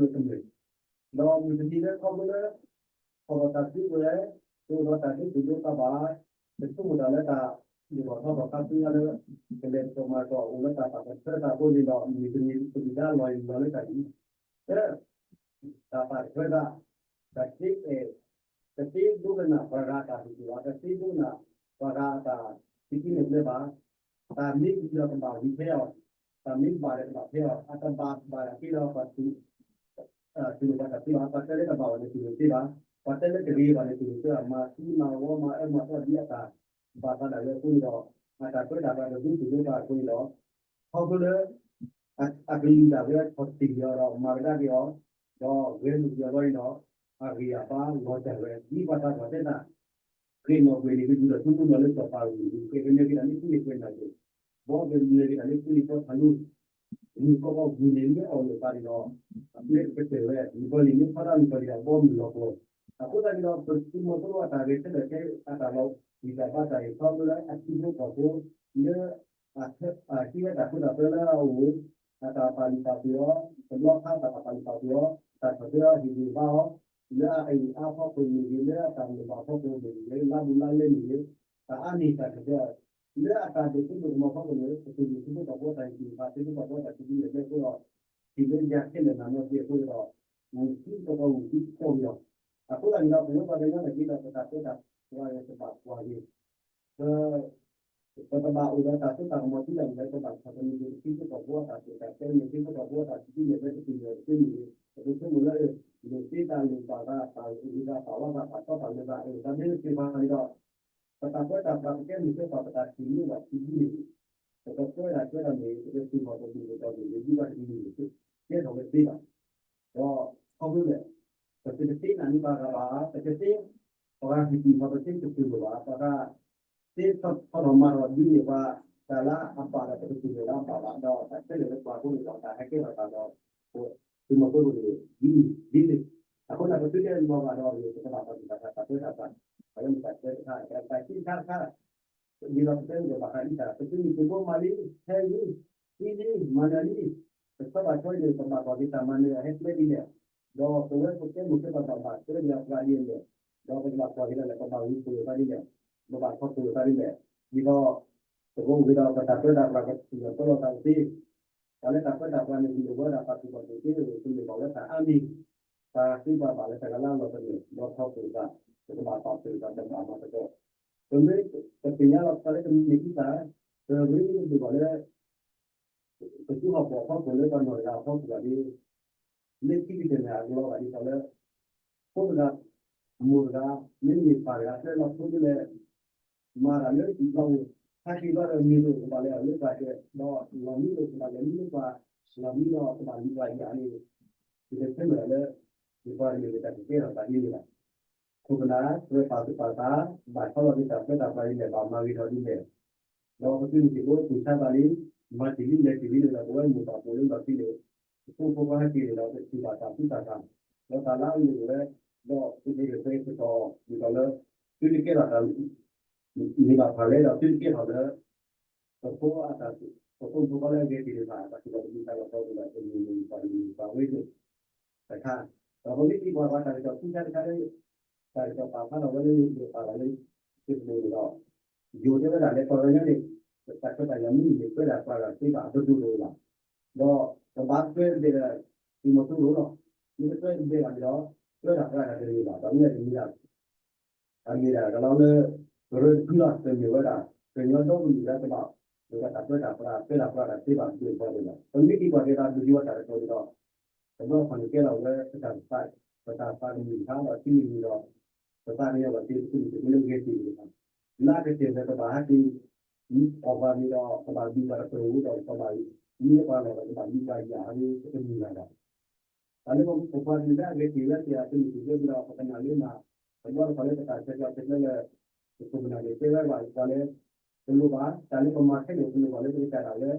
လၢ ထီၣ်ဒီးတၢ်စုကဝဲၤ, တအိၣ်ဒီးတၢ်ဒိသူၣ်ဒိသးဘၣ်, တဆိကမိၣ်တၢ်လၢတၢ် ဒိၣ်ထီၣ်ထီထီၣ်ခါဆူညါလၢ ကလဲၤကတီၢ်မၤကတီၢ်အိၣ်လၢတၢ်ပာ်တၢ်ထွဲတၢ်အဃိန့ၣ်ဒီး မုၢ်တနံၤပကဒုၣ်ဒါလီၤအံၤလီၤလၢတၢ်အံၤ တၢ်ပာ်တၢ်ထွဲတၢ်, တၢ်သ့အဲၣ်, တသ့ဒိကနၣ်ပှၤဂၤတၢ်ဒိၣ်တုာ်ဘၣ်, တသ့ဒိကနၣ်ပှၤဂၤအတၢ်သံကွံန့ၣ်ဘၣ်, တၢ်မ့ၢ်ဝံၤဒီးကဘၣ်ဝံၤဖဲအီၤ, တၢ်မ့ၢ်ဘၣ်ဒီးကဘၣ်ဖဲအီၤ, အတဘၣ်ဘၣ်ဒၣ်က့ဒီးပှၤ တူၢ်လိာ်ပှၤတၢ်သ့ဘၣ်, ပှၤတဲလၢတဘၣ်ဘၣ်န့ၣ်တူၢ်လိာ်သ့ဘၣ်, ပှၤတဲလၢတဂ့ၤဘၣ်န့ၣ်တူၢ်လိာ်သ့ဘၣ်, မၤသံမၤဝီမၤအၢမၤသီဒ်အတၢ်ဘၣ်သးဒၣ်ဝဲအဃိန့ၣ်ဒီး အတၢ်ပၢတၢ်ပြးတဒိသူၣ်ဒိသးအဃိန့ၣ်ဒီး ခီဖျိလၢ အကလုၢ်ဒၣ်ဝဲထီၣ်တ့ၢ်လီၤဒီးမၤကဒါက့ၤအီၤ, ဒီးဂဲၤလိာ်က့ၤအီၤဘျီန့ၣ်ဒီး အဂံၢ်အဘါလီၤတၢ်ဝဲ ဒ်ပှၤသးပှၢ်တဲတၢ် ဃ့ၢ်နီၣ်ကွဲၤန့ၣ် ကဒုးဒီးထူမိၢ်နီၢ်လၢစီၤပၤဂုၢ် ဃ့ၢ်ကနဲက့ၤတၢ်လၢဃုန့ၣ်ကွဲၤနၢ်ကွဲၤ, ဘီကနဲက့ၤတၢ်လၢဃုန့ၣ်ကီထးလိ မုၢ်ကီၢ်ကီၢ်ဂုၢ်န့ၣ်မ့ၢ်အီၣ်လိာ်သးန့ၣ်ဒီး အပျဲၢ်ကပၢၢ်ဝဲ မုၢ်ကီၢ်န့ၣ်မ့ၢ်ဖီဒါမုၢ်ကီၢ်န့ၣ်ဒီး ဘီမုၢ်လီၤပှီၢ်, အဃိသတးန့ၣ်ဒီး ပသုးမီၤစိရိၤအတၢ်ဂဲၤဆၢထၢၣ်ခဲအံၤ အတၢ်လီၤဂံၢ်တၢ်ဘါတၢ်ဂဲၤထီဘိလၢအထံဖိကီၢ်ဖိ လၢ အဟံးဝဲတၢ်ခိတၢ်သွဲလၢအအိၣ်, အတၢ်ပာ်လုၢ်ပာ်ပှ့ၤအီၤ, တဘျီခါတၢ်ပာ်လုၢ်ပာ်ပှ့ၤအီၤ, တၢ်ထီၣ်သဲအီၤဟ့ၣ်ဂံၢ်ဘါအီၤ, လၢအအံၤအါဖီခိၣ်မ့ၢ်ဂ့ၤ, လၢအတၢ်လိၣ်ဘၣ်ဖီခိၣ်မ့ၢ်ဂ့ၤ, လၢလါဘူးလါလဲမ့ၢ်ဂ့ၤ, တၢ်အါန့ၢ်တၢ်ထီၣ်သဲအီၤ, လၢအတၢ်ဒိးသံဒိးကမီၤဖီခိၣ်န့ၣ် ပသုးမုၢ်သံဖိကီၢ်ဖိတၢ်ဟ့ၣ်ဂံၢ်ဟ့ၣ်ဘါသံဖိကီၢ်ဖိတၢ်စံးဘျုးစံးဖှိၣ်အဃိဒီး ဟ့ၣ်လၢယၤခဲလၢာ်နၤနီတဘ့ၣ်အဃိဒီး ဝံၤသံကီၢ်ကီၢ်ဝံၤသံကီၢ်ကီၢ်, အဃိသတးန့ၣ်ဒီး ပဝဲပှၤကညီန့ၣ်က့ဒီး ပတၢ်ပၢတၢ်ပြးန့ၣ် ပဘၣ်ကွၢ်က့ၤ ပ ပတဘၣ်အိၣ်ဒီးတၢ်စိတၢ်ကမီၤသံဒၣ်လဲာ် ပဘၣ်ထီၣ်သနံးက့ၤပထံဖိကီၢ်ဖိအတၢ်တိာ်တၢ်ကျဲန့ၣ် ထံဖိကီၢ်ဖိအတၢ်စံးဘျုးစံးဖှိၣ်န့ၣ် ပကဆိကမိၣ်လၢ လိၣ်သ့တၢ်လိၣ်ဘၣ်သး တၢ်လိၣ်သးပာ်ဝဲသးပာ်ထီပာ်လိာ်သး တၢ်မ့ၢ်တသ့ဘၣ်န့ၣ်ဒီး ပတၢ်ပၢတၢ်ပြး ပကဲမုၢ်ကဲပှၤ ပတၢ်ထံၣ်န့ၢ်ဘၣ်ထံဒ်န့ၣ် ပကပၢတၢ်ကဲထီၣ်န့ၣ် ပကသ့ၣ်နီၣ်ပဒိၣ်ပဒီၣ်န့ၣ် ဒ်ဘၣ်တမံၤန့ၣ် ကဲထီၣ်ဝဲသ့ဘၣ်. ဒီးခီဖျိလဲၣ်, ပတကသ့နာ်န့ၢ်ပှၤဂၤဘၣ်, ပကသ့ ပှၤဂၤဟ့ၣ်တံၢ်ပှၤ ပသ့တတူၢ်လိာ်ဘၣ်, ပှၤဂၤသ့ထီၣ်ထီၣ်မၤထီၣ်ဒ်န့ၣ်ပှၤ တၢ်လၢအပာ်ဒီးပတတူၢ်လိာ်လၢအဘၣ်ဘၣ်ဒီး တၢ်ခဲလၢာ်လၢပှၤအဃိန့ၣ်ဒီး တၢ်ဟဲကဲထီၣ်သးဒီး သုးမီၤစိရိၤန့ၣ် ဒ်န့ၣ်ဒ်န့ၣ်, အဃိန့ၣ် ပသုတအဲၣ်လီၤဘၣ်ဒီး ပကဘၣ်ပာ်သူၣ်ပာ်သး တၢ်ပၢတၢ်ပြး ပှၤလၢမတၤတၢ်တခါ တၢ်ခံတခါတခါ ဒ်သိးပတဲန့ၣ်ဒီး ဘၣ်ဃးဒ်တၢ် ပသုးမုၢ်သံၣ်ဘိမၤလံ ဟဲလံ သံလံ မၤနၢၤလံ, ပဆီဘၣ်ဆီအံၤန့ၣ် ပဘၣ်ကွၢ်က့ၤတၢ်မၤနၢၤအဟဲကျဲဒ်လဲၣ်, ဒီးပဝဲပကဲမိၢ်ကဲပၢ်ဘၣ်ဘၣ်တဲဒ်အပှၤဒ်လဲၣ်, ဒီးပကဘၣ်ကွၢ်က့ၤဒ်လဲၣ် ပဘၣ်ဝံၤပလိာ်သးဒ်လဲၣ်, ပဘၣ်ထီၣ်ပလိာ်သးဒ်လဲၣ်, ဒ်သိး ပကအိၣ်က့ၤဒီးပတၢ်ပၢတၢ်ပြး ပထံၣ်လီၤပၢလီၤသးတသ့ တၢ်လၢတၢ်ပၢတၢ်ပြးန့ၣ် ဒ်လိာ်ဝဲဒၣ်ပာ်သူၣ်ပာ်သးသ့ တမ့ၢ်ဘၣ်ဝဲတၢ်အါမံၤ, ပာ်သ့ပာ်ဘၣ်လၢတၢ်ကလါလီၤတမ့ၢ် ဒီးထီၣ်ပလိာ်သး ပကဘၣ်ပာ်ပလိာ်သး ပဘၣ်မၤသကိး, ပမ့ၢ်ပသ့ၣ်ညါလီၤပသးလၢတမ့ၢ်ဒ်သး, ပမ့ၢ်တဒိၣ်ဘၣ်လၢ ပသူဟီၣ်ကဝီၤအဖီခိၣ်လၢပှၤနီၢ်တဂၤအဖီခိၣ်ဘၣ်ဒီး လၢခံကတၢၢ်န့ၣ်အကလီဘၣ်ဒ်သိးလၢ ဖိတဂၤ မိၢ်တဂၤ မ့တမ့ၢ်ပၢ်တဂၤ သၢလီၤဖိဒ်လဲၣ် မၤတၢ်လၢတံၢ်ဘၣ်အိၣ် ဟဲက့ၤဘျီဒီးမ့ၢ်တအိၣ်ကဘၣ်လဲၤအီၤလၢပှၤကဲ ဒီးလီၤမံအိၣ်ကဘၣ်လဲၤမံလၢပှၤ လီၤမံဒီးကဘၣ်လူၤပှၤယၤန့ၣ် ပတဆၢမုၢ်လၢ်လၢ ယပှၤတမ့ၢ်လၢတၢ်ကကဲထီၣ်သးဒ်န့ၣ်ဘၣ်. ခိၣ်ကနၣ် ပှၤပာ်သူၣ်ပာ်သး ဘၣ်ဆီလီၤက့ၤတၢ်ပၢတၢ်ပြးဒ်လဲၣ် ဘၣ်မၤဂ့ၤထီၣ်ဒ်လဲၣ် ဒီးပသုးမုၢ်သံၣ်ဘိတူၢ်ဆါသးလံ, မၤတ့ၢ်လံလဲၤတ့ၢ်လံန့ၣ်ဒီး ပဝဲမိၢ်ပၢ်ဖိလၢလီၢ်ခံန့ၣ် ပဖိဖိခွါဟဲက့ၤန့ၣ်ဒီး ပထံၣ်ဘၣ်တၢ်သူတၢ်သၣ်, ဒီးတၢ်လၢအလိၣ်ဝဲ, ဒီးပက့ၤက့ၤကတီၢ် ဒ်သိးလၢ သုတကဲထီၣ်တၢ် န့ၢ်ဘၣ်ဖးလဲၣ်ဒီး သုတကဲထီၣ်လၢ ပဖိအတၢ် ပဖိမုၣ်ဖိခွါလၢအဂဲၤက့ၤန့ၢ်ဘၣ် တၢ်စံးဘၣ်တမံၤတၢ်လီၢ်တတီၤန့ၣ်ဒီး ပမ့ၢ်မ့ၢ်ပှၤတမံၤပှၤဝဲန့ၣ် တခါ, ဒီးပမ့ၢ်သံကွၢ်ပှၤတၢ်ကစီၣ်ခံခါတခါလၢ တၢ်ကစီၣ်ပာ်ဖျါထီၣ်ဝဲလၢ ယပာ်လီၤလၢ Facebookန့ၣ်ဒီး ယိၤတဲဝဲဒၣ်လဲၤကီၢ်လၢညါန့ၣ် တၢ်ခွဲးတၢ်ယာ်မ့ၢ်န့ၢ်ပၢတၢ်ပြးတၢ်သ့ဘၣ်အပဒိၣ်တအိၣ်ဘၣ်, ဒီးကဘၣ်တွဲဘဲဒီး သုးမီၤစိရိၤလီၤ, မ့ၢ်တတွဲဘဲဘၣ်န့ၣ်ဒီး ပၢတၢ်ပြးတၢ်တန့ၢ်ဘၣ်, ဒီးမ့ၢ်တမံၤဒၣ် အမ့ၢ်ဒၣ်ကလီလၢ ကရၢတဖုလီၤ, တမ့ၢ်ဝဲဒၣ် ကညီဒီကလုာ်လၢကဘၣ် ပတၢ်ပၢတၢ်ပြးပၢတၢ်ပြးတၢ်သ့ဘၣ်ဒိၣ်ပှၤန့ၣ်လီၤ. ပမ့ၢ်သံကွၢ်က့ၤသး ပယိၤအတၢ်ကစီၣ်န့ၣ်ဒီး တဘျီခီန့ၣ်ကဲလီၤဝဲ ပတၢ်သး ပတၢ်သးကမုာ်တခါဒီး ထံမုၢ်ဒီး ပသးကညီၤဘၣ်က့ၤ ပသုးမုၢ်သံၣ်ဘိလၢဂဲၤက့ၤန့ၣ်လီၤ. လၢအကတၢၢ်န့ၣ် ကဘၣ်ဟဲက့ၤ အီၣ်ပှၤန့ၣ်ဒီး ကဘၣ်ဒုးပှၤတပၢၤအဃိဒီး ကဘၣ်မံပှၤလီၢ်ဒီး ကဘၣ်မံပှၤယၤဟးလၢပတမုၢ်လၢ်ဘၣ် တၢ်လၢပပှၤကလုာ်လၢအဂဲၤက့ၤဝဲသ့ၣ်အသုးမုၢ်သံၣ်ဘိဒီး ပကနၣ်လၢမၤ တဘျီတခီၣ်လၢပတၢ်ဆဲးကျိးဆဲးကျၢလၢ ပခိၣ်ပနၢ်န့ၣ် တဲဝဲဘၣ်ပှၤလၢ တလိၣ်ဘၣ် တၢ်လၢပမၤခဲန့ၣ် ပလိၣ်ဘၣ်လၢပကစၢ်ဒၣ်ဝဲ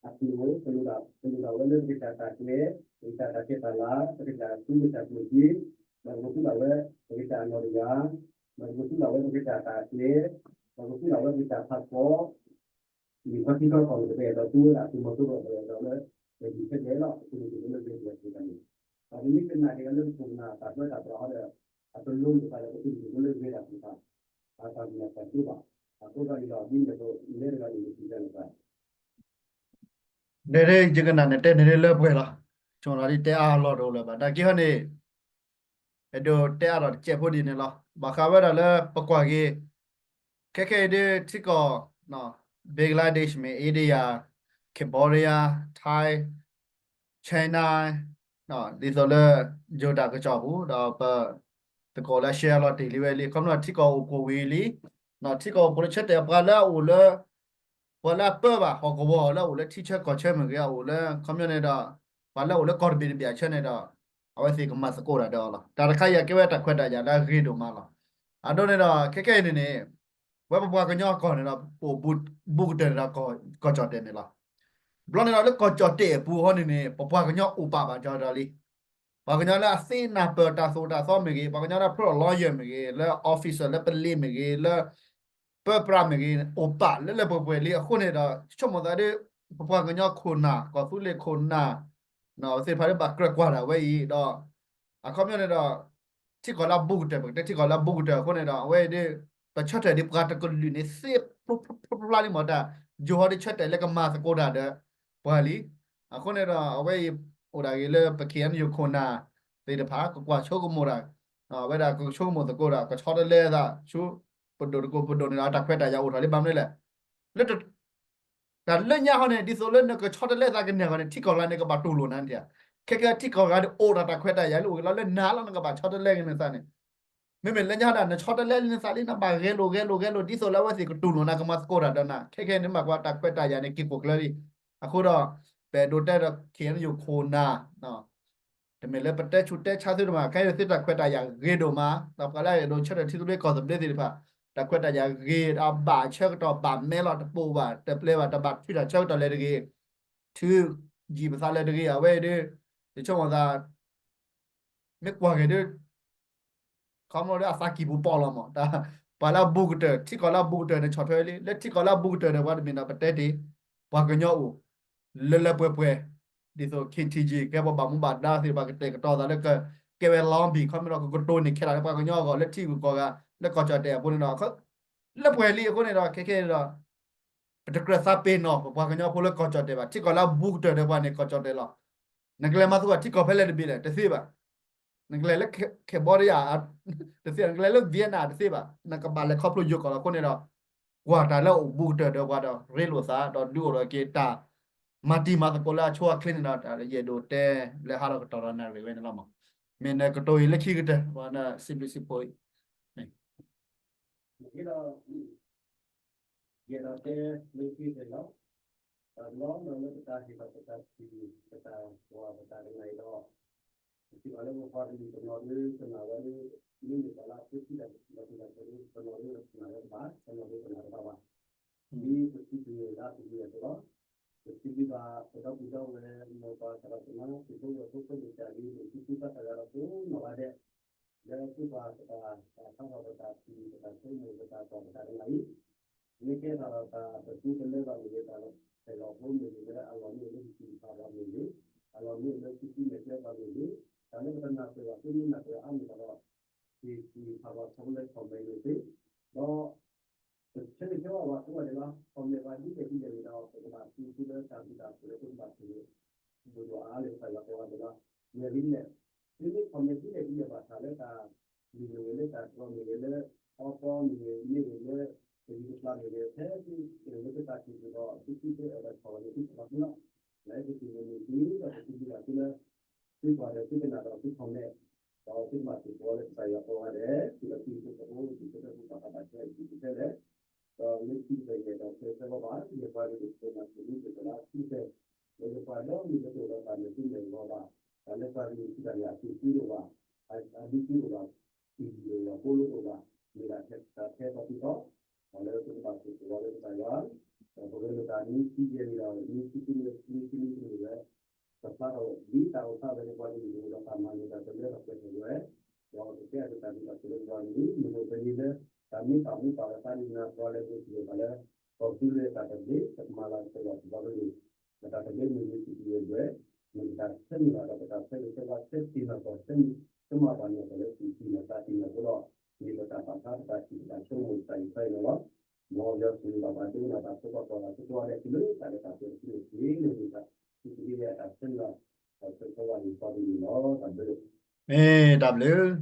အကျိၤ ပလိၣ်ဒၣ်ဝဲလၢပကစၢ်တၢ်ကျဲၤ, ပကစၢ်တၢ်ဆဲးတၢ်လၤ, ပကစၢ်သူပကစၢ်ကျိၣ်စ့, ဒီးပကသူလၢ်ဝဲ ပကစၢ်အနီၢ်တဂၤ, ဒီးပကသူလၢ်ဝဲပကစၢ်တၢ်ကျဲၤ, ဒီးပကသူလၢ်ဝဲပကစၢ်ဖးကီ, လံာ်ခီဆံခီကီၢ်န့ၣ် ပအဲၣ်ဒိးသူဝဲဒၣ်သုးမီၤစိရိၤ ပအဲၣ်ဒိးလၢ ပဒုးဆဲးကျဲလီၤ ပကဒုးက့ၤလၢဂ့ၤပှဲၤသ့ၣ်တဖၣ်န့ၣ်, ဒီးပမ့ၢ်ကနၣ်က့ၤလၢပခိၣ်ပနၢ်တၢ်ပၢတၢ်ပြးဟီဒီး အတလိၤလိာ်သးဒီး ပကဒုးက့ၤလၢဂ့ၤတၢ်သ့ၣ်တဖၣ်, အတၢ်မ့ၢ်တၢ်တီဘၣ်, အဃိသတးန့ၣ်ဒီး ဒ်န့ၣ်အသိး နဲတဂၤန့ၣ် ယစံးတၢ်န့ၣ် ဒ်ယကနၣ်န့ၣ် တဲန့ၣ်လၢပှဲၤလီၤ. ဆိလီၤဒ်တဲအါလီၤတအိၣ်လၢၤဘၣ်. နာ်က့ဟီန့ၣ် အဲၣ်ဒိးတဲအါထီၣ်တစဲးဖိဒ်န့ၣ်လီၤ. ဘၣ်ဃးဝဲဒၣ်လၢပကွၢ်က့ၤ ခဲခဲအံၤဒ်ထံကီၢ် Bangladesh မ့ၢ် India, Cambodia, Thai, China, ဒ်သိးလၢ ယိၤဒၣ်ကစီၣ်ပူၤ ဒီးပ သကိးလၢအ share လီၤတ့ၢ်လံဝဲလံ ခီဖျိထံကီၢ်အိၣ်ကိၣ်ဝံၤလံ, ထံကီၢ်အိၣ်ကိၣ်လၢဆၢတဲာ်ပှၤလၢအအိၣ်လၢ ပှၤလၢအပၢဘၣ် ဟီၣ်ကဝီၤလၢအအိၣ်လၢထံဆၢကီၢ်ဆၢမ့ၢ်ဂ့ၤ အအိၣ်လၢ ခီပညီန့ၣ်ဒီး ပှၤလၢအအိၣ်လၢကီၢ်တဘ့ၣ်တဘ့ၣ်အဆၢန့ၣ်ဒီး အဝဲသ့ၣ်ကမၤသကိးတၢ်ဒီးအီၤလီၤ. တၢ်တခါအံၤအကဲဝဲတၢ်ခွဲးတၢ်ယာ်လၢအဂ့ၤဒိၣ်မးလီၤ. အဒိန့ၣ်ဒီး ခဲခဲအံၤန့ၣ်န့ၣ် ဝဲပပှၤကညီကီၢ်န့ၣ်ဒီး အိၣ်ဘူးကတၢၢ်န့ၣ်ဒီး ကီၢ်ကၠီၣ်တဲာ်န့ၣ်လီၤ. ဘျီန့ၣ်ဒီးလၢကီၢ်ကၠီၣ်တဲာ်အပူၤအဃိန့ၣ်န့ၣ် ပပှၤကညီအိၣ်ပာ်ဘၣ်ကဒီးလံ. ပှၤကညီလၢအသ့နၢ်ပၢၢ်တၢ်သိၣ်တၢ်သီမ့ၢ်ဂ့ၤ, ပှၤကညီလၢအဖျိလီၤ lawyer မ့ၢ်ဂ့ၤ, လၢ officer လၢပလ့မ့ၢ်ဂ့ၤ, လၢ ပၢပြးမ့ၢ်ဂ့ၤ, အိၣ်ပာ်လၢလၢပှဲၤပှဲၤလံအဃိန့ၣ်ဒီး ဆိကမိၣ်သးဒီး ပပှၤကညီခိၣ်နၢ် ကီၢ်သူလ့ၤခိၣ်နၢ် သ့ၣ်တဖၣ်လၢဘၣ်ကြၢးကွၢ်ဒၣ်ဝဲအံၤဒီး အခီပညီန့ၣ်ဒီး ထံကီၢ်လၢအဘူးကတၢၢ် ပကတဲထံကီၢ်လၢအဘူးကတၢၢ်အဃိန့ၣ်ဒီး အဝဲအံၤဒီး ပဆၢထၢၣ်ဒ်ပှၤတကလုာ်န့ၣ် သ့ဖျိဖျိဖျါလံမ့ၢ်တၢ် ယိၤဟီဒ်ဆၢတဲာ်လၢကမၤသကိးတၢ်ဒီး ပှၤလံ. အဃိန့ၣ်ဒီး အဝဲအံၤ အိၣ်ဒၣ်ဂ့ၤလၢပ ခ့ၣ်အဲၣ်ယူၣ် ခိၣ်နၢ်သ့ၣ်တဖၣ် ကကွၢ်ဆိကမိၣ်တၢ် ဝဲဒၣ်ကဆိကမိၣ်သကိးဒီး ကဆီတလဲသးဆူ ပဒိၣ်တကိးပဒိၣ်န့ၣ်ဒီး တၢ်ခွဲးတၢ်ယာ်အိၣ်ထီၣ်လံဘၣ်မနုၤလဲၣ်. လၢ တၢ်လၢညါဟီန့ၣ် ဒ်သိးလၢနကဆီတလဲသးကန့ၢ်အဂီၢ်န့ၣ် ထံကီၢ်ဂၤန့ၣ်ကဘၣ်တူၢ်လိာ်နၤန့ၣ်ဧါ. ခဲကဲထံကီၢ်ဂၤန့ၣ် အိၣ်ဒီးတၢ်ခွဲးတၢ်ယာ်လၢအိၣ်က့ၤလီၤလၢနၤလီၤ နကဘၣ်ဆီတလဲက့ၤနသးန့ၣ် မ့မ့ၢ်လၢညါဒီး နဆီတလဲလံနသးလံ နဘၣ်ဂဲၤလိာ်ဂဲၤလိာ်ဂဲၤလိာ် ဒ်သိးလၢအဝဲသ့ၣ်ကတူၢ်လိာ်နၤ ကမၤသကိးတၢ်ဒီးနၤ ခဲကဲန့ၣ်မ့ၢ်ကွၢ်တၢ်ခွဲးတၢ်ယာ်န့ၣ် က့ၤကိၢ်ကျၢၤလံ. အဃိဒီး ပအဲၣ်ဒိးတဲဒီး ခ့ၣ်အဲၣ်ယူၣ် ခိၣ်နၢ် တမ့ၢ်လၢပတဲဆူးတဲဆါသုတမး ခဲအံၤသုတၢ်ခွဲးတၢ်ယာ်ဂ့ၤဒိၣ်မး ဒီးပှၤလၢအအဲၣ်ဒိးဆၢထၢၣ်ထံသဘျ့ကီၢ်သဘျ့သ့ၣ်တဖၣ် တၢ်ခွဲးတၢ်ယာ်ဂ့ၤ အဘၣ်ဆၢကတီၢ်ဘၣ်မဲလီၤ တပိာ်ဘၣ်တပျဲဘၣ် တဘၣ်ထုးတၢ်ဆၢကတီၢ်လဲၣ်တဂ့ၤ ထုးယံာ်ပသးလဲၣ်တဂ့ၤ အဝဲအံၤဒီး ယဆိကမိၣ်သး မ့ၢ်ကွၢ်က့ၤဒီး ခီဖျိလၢအသးကံၢ်ပူၤပိာ်လီၤမး ပှၤလၢအဘူးကတၢၢ် ထံကီၢ်လၢအဘူးကတၢၢ်န့ၣ် ဆီၣ်ထွဲလံ လၢထံကီၢ်လၢအဘူးကတၢၢ်ဒီး ပှၤတမ့ၢ်ဒီးပတဲတ့ၢ် ပှၤကညီအိၣ် လၢလၢပှဲၤပှဲၤ ဒ်သိး ခ့ၣ်ထံကၠံၣ် ကဲပှၤဘၣ်မူဘၣ်ဒါသ့ၣ်တဖၣ် ကတဲာ်ကတီၤသးလၢ ကဲဝဲလီၤဘံၣ် ခီဖျိလၢကကတိၤန့ၢ်ခဲလၢာ်လၢပှၤကညီအဂီၢ် လၢထံဂုၤကီၢ်ဂၤ လၢကီၢ်ကၠီၣ်တဲာ်အပူၤန့ၣ်ဒီး လၢပှဲၤလံအဃိန့ၣ်ဒီး ခဲခဲန့ၣ်ဒီး ပတကြၢးသးပ့ၤနီၣ် ပပှၤကညီဖိလၢကီၢ်ကၠီၣ်တဲာ်ဘၣ် ထံကီၢ်လၢအဘူးကတၢၢ်ဒီးပှၤန့ၣ် ကီၢ်ကၠီၣ်တဲာ်လီၤ. နကလဲၤမၤသကိးထံကီၢ်ဖဲလဲၣ်တဘ့ၣ်လဲၣ် တသ့ဘၣ်. နကလဲၤလၢ Cambodia တသ့ နကလဲၤလၢ Vietnam တသ့ဘၣ် နကဘၣ်လဲၤခီဖျိယိၤကီၢ်လီၤအဃိန့ၣ်ဒီး ကွၢ်တၢ်လၢအဘူးကတၢၢ်ဒီးပှၤဒီး ရ့လိာ်သး ဒီးဒုးအိၣ်ထီၣ်က့ၤတၢ် မၤတံၤမၤသကိးလၢအဆိအချ့န့ၣ်ဒီး တၢ်ယအဲၣ်ဒိးတဲလၢဟးထီၣ်ကတီၢ်ဒီးနၣ်ရံၣ်ဝဲန့ၣ်လီၤမး. မ့ၢ်နကတိၤအံၤလၢခံကတၢၢ် ပှၤနစံးဘျုးစံးဖှိၣ်အံၤ ယအဲၣ်ဒိးတဲလၢခံကတၢၢ်လီၤ. တၢ်တဘျီလၢပတၢ်ဟ့ၣ်ထီၣ်ပတၢ်ထံၣ် ပတၢ်ကွၢ်ပတၢ်ကနၣ်အံၤဒီး ပထံၣ်ဘၣ်လၢပပှၤကလုာ်တနီၤဒုးကနၣ်ဝဲလၢ မ့မ့ၢ်ပှၤလၢအဃုထံၣ်တၢ်ပထံၣ်ဘၣ်တၢ်ဒီး တနီၤဒုးကနၣ်ဝဲတဘၣ် တနီၤဒုးကနၣ်တဘၣ်ဘၣ်. ဒ်ပစံးဘျုးလၢအပစံးဘျုးအသိးလီၤ. ပစံးဘျုးဘၣ်ပဒီပုၢ်ဒီဝဲၢ် မိၢ်ပၢ်သရၣ်သမါ သုးဖိဝဲၢ်ဖိ ဖိလံၤစၢ်လံ လၢသုသးတဂၤဒီးကိးနီၢ်ဂၤဒဲး လၢသုပှၤပတၢ် တၢ်ဖးထီၣ်ပတၢ်ထံၣ် ပတၢ်ဆိကမိၣ် ပတၢ်ကွၢ် ပတၢ်ကနၣ်အံၤ မ့ၢ်ကဲထီၣ်ဒီးတၢ်ပဒုးပလၢဘၣ်မ့ၢ်ဂ့ၤ တၢ်လီၤဖိမ့ၢ်ဂ့ၤ လၢအလီၢ်မ့ၢ်အိၣ်လၢဟံၣ်ပှၤဘၣ်မ့ၢ်ဂ့ၤ အလီၢ်မ့ၢ်အိၣ်လၢသုသံမဲာ်ကျဲဘၣ်မ့ၢ်ဂ့ၤ တၢ်လၢပတနၢ်ပၢၢ်ဘၣ် သုမ့ၢ်နၢ်ပၢၢ်အါမ့ၢ်ဘၣ်ဒီး ဟ့ၣ်ဂံၢ်ဟ့ၣ်ဘါထီဘိလၢ comment န့ၣ်သ့ ဒီး ပဆၢဂ့ၤဆၢဝါဘၣ်သုဂီၢ်န့ၣ်လီၤ. comment ဘၣ်ဒ်လဲၣ်ဒ်လဲၣ်န့ၣ်ဒီး ပကဘၣ်သူသုလၢတၢ်ဘျုးတၢ်ဖှိၣ်လၢသုကဘၣ်သူၣ်န့ၣ် ဘူးဒီးအါလၢကစၢ်ယွၤကိးဂၤဒဲးလီၤ. မ့ၢ်ဒ်လဲၣ် သုမ့ၢ် comment ဒ်လဲၣ်ဒ်လဲၣ်ဘၣ်တၢ်လၢတၢ် မ့ၢ်ဂ့ၤလၢတၢ်တြီမ့ၢ်ဂ့ၤလၢ အီပီမ့ၢ်ဂ့ၤ မ့ၢ်ဂ့ၤလၢ ပဂံၢ်ပဘါမ့ၢ်ဂ့ၤ ဖဲသုအိၣ်လၢသုသးကံၢ်ပူၤဒီး သုသုတအဲၣ်ဒိးထီၣ်ဝဲန့ၣ် သုထီၣ်ဘၣ်သုလီၤ. လၢသုကံၢ်ပူၤန့ၣ်သုဒီးပသုဒုးဘၣ်သုလၢ သုကွၢ်ဒီးသုကနၣ်ဒီးသု comment ဒီးသုကဘၣ်သူၣ်ကိးလၢကစၢ်ယွၤကိးဂၤဒဲး သုဒီးသုဖိသုဖိ သုဖိသုဖိ ဘၣ်ဘၣ်ဆၢအံၤသုဖဲလဲၣ် ဒီးလၢခံကတၢၢ်ယအဲၣ်ဒိးတဲဆၢဂီၢ်ဘၣ် ယပှၤကလုာ်တနီၤ သုမ့ၢ်တကလးသုဖဲ လၢယပှၤဒီမုၢ်လၢတအိၣ်ဒီးတၢ်မဲာ်ထံမဲာ်ဂီၤဘၣ် တၢ်လၢပှၤကလုာ်ထံတၢ်န့ၣ် အသုးသံတအိၣ်ဘၣ် အဒုးသံတအိၣ်ဘၣ် အံၤဒီးယၤဖိလၢတအိၣ်ဘၣ် မ့ၢ်ဒၣ်တၢ်ထဲသိးသုသီ တၢ်လၢသုကဘၣ်သူၣ်ကိးလၢကစၢ်ယွၤ ဒီးပဝဲလိာ်သးနွံဆံယဲၢ်နံၣ်ဒီး နွံဆံခံနံၣ်, နွံဆံနွံနံၣ်ဝဲ, ကဖျါထီၣ်ဝဲဒ်တၢ်အိၣ်ဖျါဝဲန့ၣ်ပှၤတမံၤဒီး တၢ်မၤလိာ်တၢ်သဘျ့ဒီးပှဲၤထီၣ်ဝဲ, ဒီးကတဲအဒိတၢ်ဒ်သိးပဝဲပှၤန့ၣ် မ့ၢ်အိၣ်ပန့ၣ်လၢ တၢ်မ့ၢ်တၢ်မ့ၢ်ပာ်ဝဲသးဒ်နၤပှၤလၢဒိးသံၣ်ဘၣ်လၢ ကီၢ်သူလ့ၤတၢ်သဘျ့ ပကမၤလၤကပီၤလီၤပှၤကလုာ်, ဒီးတၢ်သဘျ့မ့ၢ်ဂ့ၤစံးက့ၤဝဲ, မ့ၢ်ပတၢ်ဆၢန့ၢ်ဘၣ်ဒီးပတၢ်ဆၢဂ့ၤဆၢဝါဆၢတံၢ်နီၢ်ကီၢ်ဆၢ ဆၢမၤပှၤန့ၣ် ပှၤလၢသူၣ်တံၢ်နီၢ်သးတံၢ်နီၢ်အဃိဒီး မ့ၢ်ပတၢ်ပာ်ဖျါပတၢ်ထံၣ်ပတၢ်ဆိကမိၣ်တၢ်အံၤခဲအံၤန့ၣ်လီၤ. မ်ယွၤဆိၣ်ဂ့ၤဘၣ်ပှၤဒိကနၣ်တၢ်ဖိခွါကိးဂၤဒဲးတုၤလၢတၢ်လဲၤတၢ်က့ၤအဆၢက့ၤန့ၣ် မ့ၢ်တၢ်သဘျ့လၢမ့ၢ်တၢ်ဆၢန့ၢ်ဘၣ် ပတၢ်ဆၢဂ့ၤဆၢဝါန့ၣ် ပှၤကလုာ်လီၤ. တၢ်ဘျုး မ့ၢ်တၢ်ဘျုး ဒီး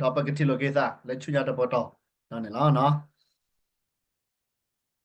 ပကထံၣ်လိာ်က့ၤသးလၢဆူညါတပတီၢ်န့ၣ်လီၤ.